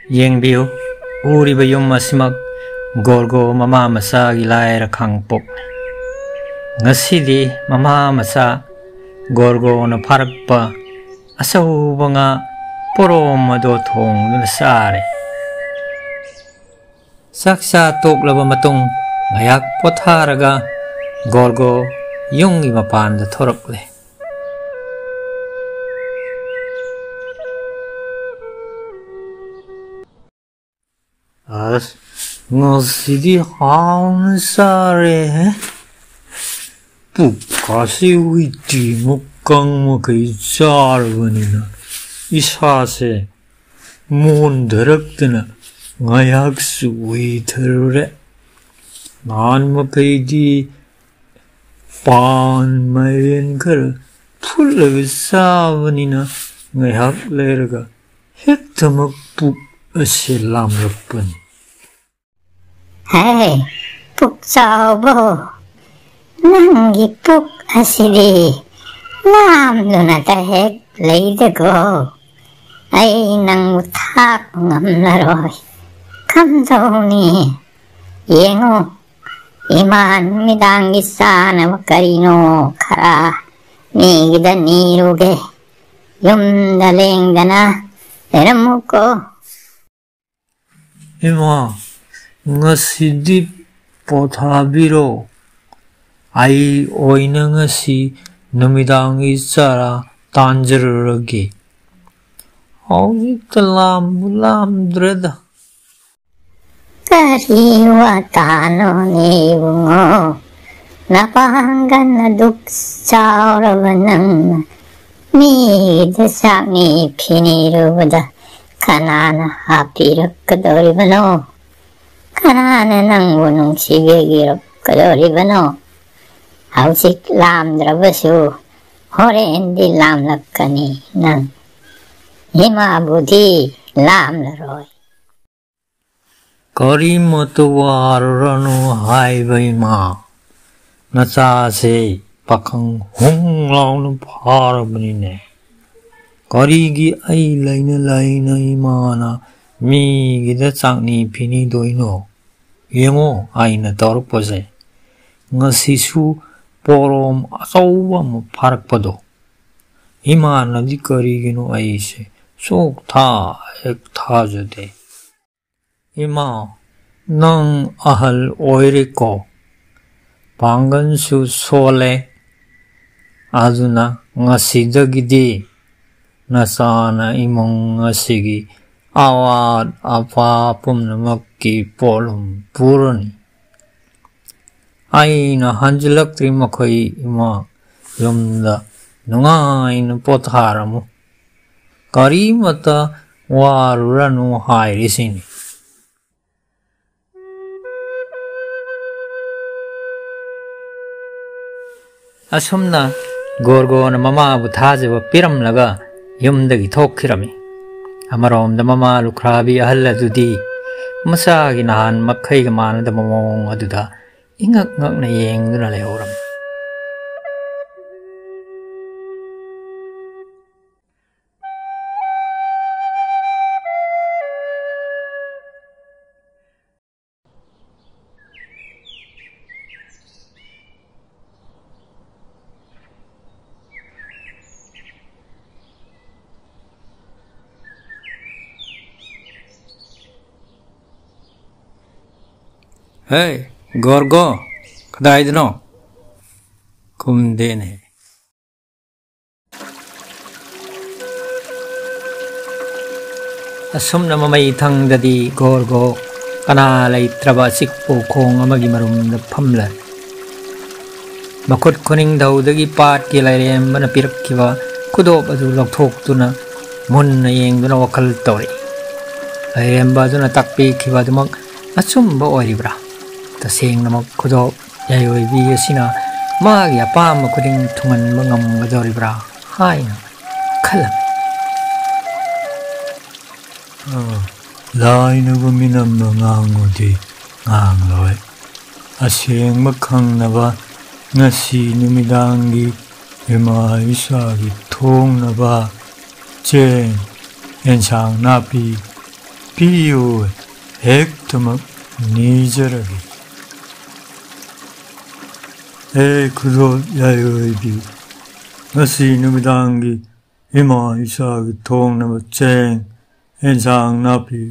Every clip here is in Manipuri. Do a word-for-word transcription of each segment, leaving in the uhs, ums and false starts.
ꯌꯦꯡꯕꯤꯌꯨ, ꯎꯔꯤꯕ ꯌꯨꯝ ꯑꯁꯤꯃꯛ ꯒꯣꯔꯒꯣ ꯃꯃꯥ ꯃꯆꯥꯒꯤ ꯂꯥꯏꯔ ꯈꯥꯡꯄꯣꯛꯅꯤ꯫ ꯉꯁꯤꯗꯤ ꯃꯃꯥ ꯃꯆꯥ ꯒꯣꯔꯒꯣꯅ ꯐꯥꯔꯛꯄ ꯑꯆꯧꯕ ꯉꯥ ꯄꯣꯔꯣꯝ ꯑꯗꯣ ꯊꯣꯡꯗꯨꯅ ꯆꯥꯔꯦ꯫ ꯆꯥꯛ ꯆꯥ ꯇꯣꯛꯂꯕ ꯃꯇꯨꯡ ꯉꯥꯏꯍꯥꯛ ꯄꯣꯊꯥꯔꯒ ꯒꯣꯔꯒꯣ ꯌꯨꯝꯒꯤ ꯃꯄꯥꯟꯗ ꯊꯣꯔꯛꯂꯦ꯫ ꯑꯁ, ꯉꯁꯤꯗꯤ ꯍꯥꯎꯅ ꯆꯥꯔꯦꯍꯦ꯫ ꯄꯨꯛꯀꯥꯁꯤ ꯍꯨꯏꯇꯤ ꯃꯨꯛꯀꯪ ꯃꯈꯩ ꯆꯥꯔꯕꯅꯤꯅ ꯏꯁꯥꯁꯦ ꯃꯣꯟꯊꯔꯛꯇꯅ ꯉꯥꯏꯍꯥꯛꯁꯨ ꯎꯏꯊꯔꯨꯔꯦ꯫ ꯅꯍꯥꯟ ꯃꯈꯩꯗꯤ ꯄꯥꯟ ꯃꯥꯏꯔꯦꯟ ꯈꯔ ꯐꯨꯠꯂꯒ ꯆꯥꯕꯅꯤꯅ ꯉꯥꯏꯍꯥꯛ ꯂꯩꯔꯒ ꯍꯦꯛꯇꯃꯛ ꯄꯨꯛ ꯑꯁꯤ ꯂꯥꯝꯂꯛꯄꯅꯤ꯫ ꯍꯦ, ꯄꯨꯛ ꯆꯥꯎꯕꯣ, ꯅꯪꯒꯤ ꯄꯨꯛ ꯑꯁꯤꯗꯤ ꯂꯥꯝꯗꯨꯅꯇ ꯍꯦꯛ ꯂꯩꯗꯒꯣ꯫ ꯑꯩ ꯅꯪꯕꯨ ꯊꯥꯛꯄ ꯉꯝꯂꯔꯣꯏ꯫ ꯀꯝꯗꯧꯅꯤ? ꯌꯦꯡꯉꯨ, ꯏꯃꯥ ꯅꯨꯃꯤꯗꯥꯡꯒꯤ ꯆꯥꯅꯕ ꯀꯔꯤꯅꯣ ꯈꯔ ꯃꯤꯒꯤꯗ ꯅꯤꯔꯨꯒꯦ꯫ ꯌꯨꯝꯗ ꯂꯦꯡꯗꯅ ꯂꯩꯔꯝꯃꯨꯀꯣ꯫ ꯏꯃꯥ, ꯉꯁꯤꯗꯤ ꯄꯣꯊꯥꯕꯤꯔꯣ꯫ ꯑꯩ ꯑꯣꯏꯅ ꯉꯁꯤ ꯅꯨꯃꯤꯗꯥꯡꯒꯤ ꯆꯔꯥ ꯇꯥꯟꯖꯔꯨꯔꯒꯦ꯫ ꯍꯧꯖꯤꯛꯇ ꯂꯥꯝꯕꯨ ꯂꯥꯝꯗ꯭ꯔꯦꯗ꯫ ꯀꯔꯤ ꯋꯥꯇꯥꯅꯣꯅꯦ ꯏꯕꯨꯡꯉꯣ? ꯅꯄꯥꯡꯒꯜ ꯑꯗꯨꯛ ꯆꯥꯎꯔꯕ ꯅꯪꯅ ꯃꯤꯒꯤꯗ ꯆꯥꯛꯅꯤ ꯐꯤꯅꯤꯔꯨꯕꯗ ꯀꯅꯥꯅ ꯍꯥꯞꯄꯤꯔꯛꯀꯗꯧꯔꯤꯕꯅꯣ? ꯀꯅꯥꯅ ꯅꯪꯕꯨ ꯅꯨꯡꯁꯤꯕꯤꯔꯛꯀꯗꯧꯔꯤꯕꯅꯣ? ꯍꯧꯖꯤꯛ ꯂꯥꯝꯗ꯭ꯔꯕꯁꯨ ꯍꯣꯔꯦꯟꯗꯤ ꯂꯥꯝꯂꯛꯀꯅꯤ ꯅꯪ꯫ ꯏꯃꯥꯕꯨꯗꯤ ꯂꯥꯝꯂꯔꯣꯏ꯫ ꯀꯔꯤꯃꯠꯇ ꯋꯥꯔꯨꯔꯅꯨ ꯍꯥꯏꯕ ꯏꯃꯥ꯫ ꯅꯆꯥꯁꯦ ꯄꯥꯈꯪ ꯍꯨꯡ ꯂꯥꯎꯅ ꯐꯥꯔꯕꯅꯤꯅꯦ꯫ ꯀꯔꯤꯒꯤ ꯑꯩ ꯂꯩꯅ ꯂꯩꯅ ꯏꯃꯥꯅ ꯃꯤꯒꯤꯗ ꯆꯥꯛꯅꯤ ꯐꯤꯅꯤꯗꯣꯏꯅꯣ? ꯌꯦꯡꯉꯣ ꯑꯩꯅ ꯇꯧꯔꯛꯄꯁꯦ꯫ ꯉꯁꯤꯁꯨ ꯄꯣꯔꯣꯝ ꯑꯆꯧꯕ ꯑꯃ ꯐꯥꯔꯛꯄꯗꯣ꯫ ꯏꯃꯥꯅꯗꯤ ꯀꯔꯤꯒꯤꯅꯣ ꯑꯩꯁꯦ ꯁꯨꯛꯊꯥ ꯍꯦꯛ ꯊꯥꯖꯗꯦ꯫ ꯏꯃꯥ, ꯅꯪ ꯑꯍꯜ ꯑꯣꯏꯔꯦꯀꯣ, ꯄꯥꯡꯒꯜꯁꯨ ꯁꯣꯜꯂꯦ, ꯑꯗꯨꯅ ꯉꯁꯤꯗꯒꯤꯗꯤ ꯅꯆꯥꯅ ꯏꯃꯨꯡ ꯑꯁꯤꯒꯤ ꯑꯋꯥꯠ ꯑꯄꯥ ꯄꯨꯝꯅꯃꯛꯀꯤ ꯄꯣꯠꯂꯨꯝ ꯄꯨꯔꯅꯤ꯫ ꯑꯩꯅ ꯍꯟꯖꯤꯜꯂꯛꯇ꯭ꯔꯤ ꯃꯈꯩ ꯏꯃꯥ ꯌꯨꯝꯗ ꯅꯨꯡꯉꯥꯏꯅ ꯄꯣꯊꯥꯔꯝꯃꯨ꯫ ꯀꯔꯤꯃꯠꯇ ꯋꯥꯔꯨꯔꯅꯨ ꯍꯥꯏꯔꯤꯁꯤꯅꯤ꯫ ꯑꯁꯨꯝꯅ ꯒꯣꯔꯒꯣꯅ ꯃꯃꯥꯕꯨ ꯊꯥꯖꯕ ꯄꯤꯔꯝꯂꯒ ꯌꯨꯝꯗꯒꯤ ꯊꯣꯛꯈꯤꯔꯝꯃꯤ꯫ ꯑꯃꯔꯣꯝꯗ ꯃꯃꯥ ꯂꯨꯈ꯭ꯔꯥꯕꯤ ꯑꯍꯜ ꯑꯗꯨꯗꯤ ꯃꯆꯥꯒꯤ ꯅꯍꯥꯟ ꯃꯈꯩꯒ ꯃꯥꯟꯅꯗꯕ ꯃꯑꯣꯡ ꯑꯗꯨꯗ ꯏꯉꯛ ꯉꯛꯅ ꯌꯦꯡꯗꯨꯅ ꯂꯩꯍꯧꯔꯝꯃꯤ꯫ ꯍꯦ, ꯒꯣꯔꯒꯣ, ꯀꯗꯥꯏꯗꯅꯣ? ꯈꯨꯝꯗꯦꯅꯦ꯫ ꯑꯁꯨꯝꯅ ꯃꯃꯩ ꯊꯪꯗꯗꯤ ꯒꯣꯔꯒꯣ ꯀꯅꯥ ꯂꯩꯇ꯭ꯔꯕ ꯑꯆꯤꯛꯄ ꯎꯈꯣꯡ ꯑꯃꯒꯤ ꯃꯔꯨꯝꯗ ꯐꯝꯂꯦ꯫ ꯃꯈꯨꯠ ꯈꯨꯅꯤꯡꯊꯧꯗꯒꯤ ꯄꯥꯠꯀꯤ ꯂꯥꯏꯔꯦꯝꯕꯅ ꯄꯤꯔꯛꯈꯤꯕ ꯈꯨꯗꯣꯞ ꯑꯗꯨ ꯂꯧꯊꯣꯛꯇꯨꯅ ꯃꯨꯟꯅ ꯌꯦꯡꯗꯨꯅ ꯋꯥꯈꯜ ꯇꯧꯔꯛꯏ꯫ ꯂꯥꯏꯔꯦꯝꯕ ꯑꯗꯨꯅ ꯇꯥꯛꯄꯤꯈꯤꯕ ꯑꯗꯨꯃꯛ ꯑꯆꯨꯝꯕ ꯑꯣꯏꯔꯤꯕ꯭ꯔꯥ? ꯇꯁꯦꯡꯅꯃꯛ ꯈꯨꯗꯣꯞ ꯌꯥꯏꯑꯣꯏꯕꯤ ꯑꯁꯤꯅ ꯃꯥꯒꯤ ꯑꯄꯥꯝꯕ ꯈꯨꯗꯤꯡ ꯊꯨꯡꯍꯟꯕ ꯉꯝꯒꯗꯧꯔꯤꯕ꯭ꯔꯥ ꯍꯥꯏꯅ ꯈꯜꯂꯝꯃꯤ꯫ ꯑꯥ, ꯂꯥꯏꯅꯕꯨ ꯃꯤꯅꯝꯕ ꯉꯥꯡꯉꯨꯗꯤ ꯉꯥꯡꯂꯣꯏ꯫ ꯑꯁꯦꯡꯕ ꯈꯪꯅꯕ ꯉꯁꯤ ꯅꯨꯃꯤꯗꯥꯡꯒꯤ ꯏꯃꯥ ꯏꯁꯥꯒꯤ ꯊꯣꯡꯅꯕ ꯆꯦꯡ, ꯑꯦꯟꯁꯥꯡ ꯅꯥꯄꯤ, ꯄꯤꯌꯨ, ꯍꯦꯛꯇꯃꯛ ꯅꯤꯖꯔꯒꯦ꯫ ꯍꯦ ꯈꯨꯗꯣꯜ ꯌꯥꯏꯑꯣꯏꯕꯤ, ꯉꯁꯤ ꯅꯨꯃꯤꯗꯥꯡꯒꯤ ꯏꯃꯥ ꯏꯆꯥꯒꯤ ꯊꯣꯡꯅꯕ ꯆꯦꯡ, ꯑꯦꯟꯁꯥꯡ ꯅꯥꯄꯤ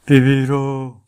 ꯄꯤꯕꯤꯔꯣ꯫